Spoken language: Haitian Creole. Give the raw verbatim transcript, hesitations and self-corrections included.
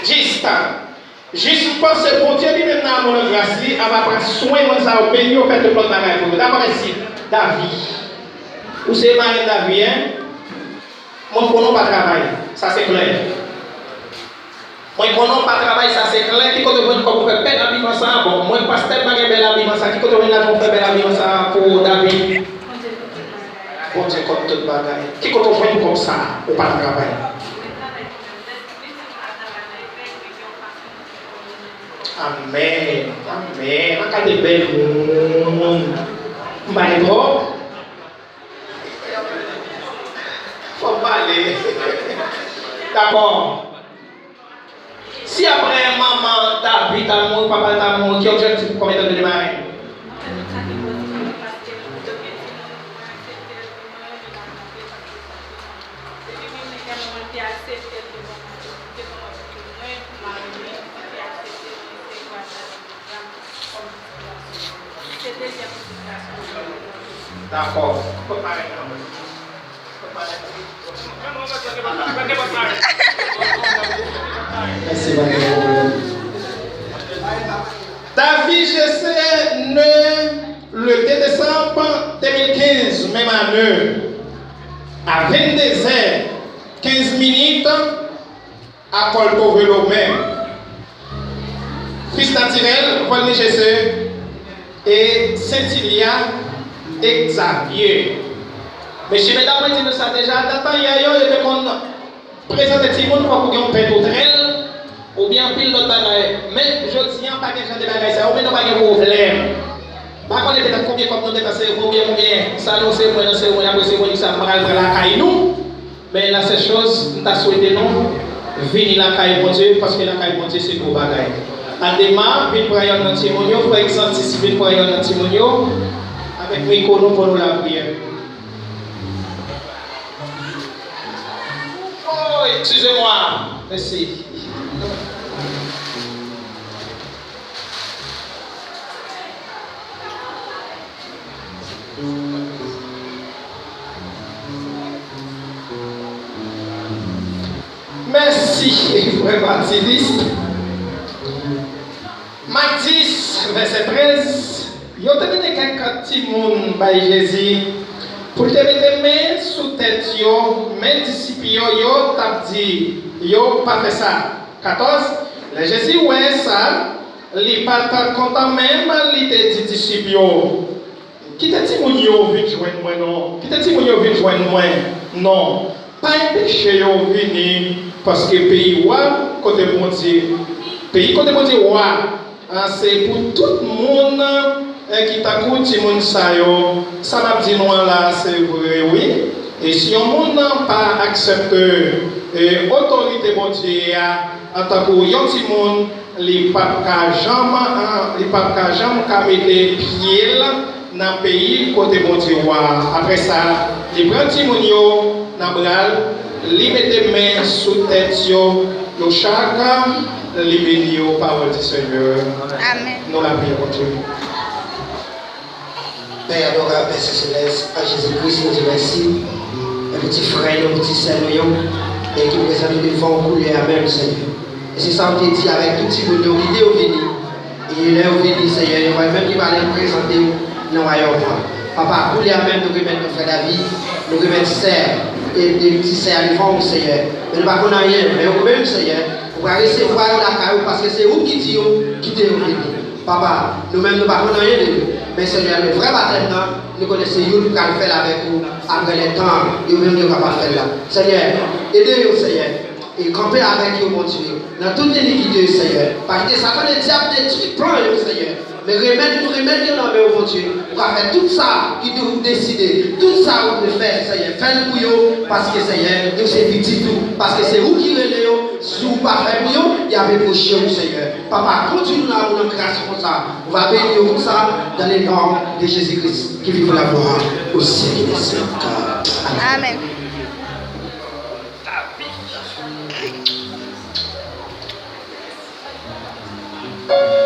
Jis. Jis m panse Bondye li menm nan amou, nan gras li, ava pran swen moun sa yo, beni yo, fè tout lòt bagay pou yo. Dakò, mèsi. Davi. Ou se marenn Davi, en? Mwen konnen w pa travay. Sa se klè. Mwen konnen w pa travay, sa se klè. Ki kote w jwenn kòb pou fè bèl abiman sa a? Bon, mwen pastè pa gen bèl abiman sa a. Ki kote w jwenn lajan pou fè bèl abiman sa a pou David? Bondye konn tout bagay. Ki kote w jwenn kòb sa a? Ou pa travay. Amèn. Amèn. An gade bèl moun. M pa gen twòp. Fò m pale. Dakò. Si apre manman David ta mouri, papa l ta mouri, ki objektif ou kòm etan de marenn? Dakò. Mèsi, pa gen pwoblèm. David Jesse né le deux décembre deux mille quinze, menm ane, à vingt-deux heures quinze minutes, à Porto Velho menm. Fis natirèl, Volny Jesse e Centilia Xavier. Mesye, medam, mwen di nou sa deja, nan tan yè yo, yo te konn prezante timoun, fòk ou gen yon pent ou trèl, oubyen anpil lòt bagay. Men, jodi a, pa gen jan de bagay sa yo, men nou pa gen pwoblèm. Pa konnen petèt konbyen kòb nou gentan seremoni, oubyen konbyen sa nou seremoni nan seremoni, apre seremoni sa, nou pral pran lakay nou. Men la sèl choz, m ta swete nou vini lakay Bondye, paske lakay Bondye se gwo bagay. Adema, vin pran yonn nan timoun yo, frè Exantis, vin pran yonn nan timoun yo, avèk mikwo nou pou nou lapriyè. Oh, excusez-moi. Mèsi. Mèsi, frè Batilis. Mak dis, vèsè trèz, yo te mete kèk timoun bay Jezi pou l te mete men sou tèt yo, men disip yo, yo t ap di yo pa fè sa. Katòz, lè Jezi wè sa, li pa t kontan menm, li te di disip yo, "Kite timoun yo vin jwenn mwen non. Kite timoun yo vin jwenn mwen non. Pa enpeche yo vini, paske peyi wa kote Bondye, peyi kote Bondye wa, a, se pou tout moun, e, ki tankou timoun sa yo." Sa m ap di nou an la, se vre, wi. E si yon moun pa aksepte, e, otorite Bondye a, antankou yon timoun, li p ap ka janm, li p ap ka janm ka mete pye l nan peyi kote Bondye wa. Apre sa, li pran timoun yo nan bra l, li mete men sou tèt yo, yo chak, li beni yo. Pawòl di Senyè. Amèn. Nou lapriyè, Bondye. Pè adorab, Pè Selès, an Jezi Kris, nou di mèsi. E pou ti frè nou, pou ti sè nou yo, e ki prezante devan w koulè a menm, Senyè. E se sa w te di avèk tout timoun yo, kite yo vini. E lè yo vini, Senyè, yo va menm ki pale prezante w nan wayòm ou an. Papa, koulè a menm, nou remèt nou frè David, nou remèt sè, e, e ti sè a devan w, Senyè. Men nou pa konn anyen, men ou menm, Senyè, ou pral resevwa yo lakay ou, paske se ou ki di yo, kite yo vini. Papa, nou menm nou pa konn anyen de yo. Men Senyè, le vrè batèm nan, nou konnen se youn pral fè l avèk ou apre lè tan, yo menm yo kapab fè l la. Senyè, ede yo, Senyè, e kanpe avèk yo, Bondye, nan tout inikite, Senyè. Pa kite Satan Ledyab detwi plan yo, Senyè. Men remèt nou, remèt yo nan men w, Bondye. Ou ka fè tout sa ki tou ou deside, tout sa ou vle fè, Senyè. Fè l pou yo, paske, Senyè, yo se pitit ou, paske se ou ki rele yo. Si ou pa fè pou yo, y ap repwoche w, Senyè. Papa, kondui nou nan amou, nan gras konsa. Ou va beni yo konsa, dans le nom de Jésus-Christ, qui vit pour la gloire au siècle des siècles. Amèn. Amèn.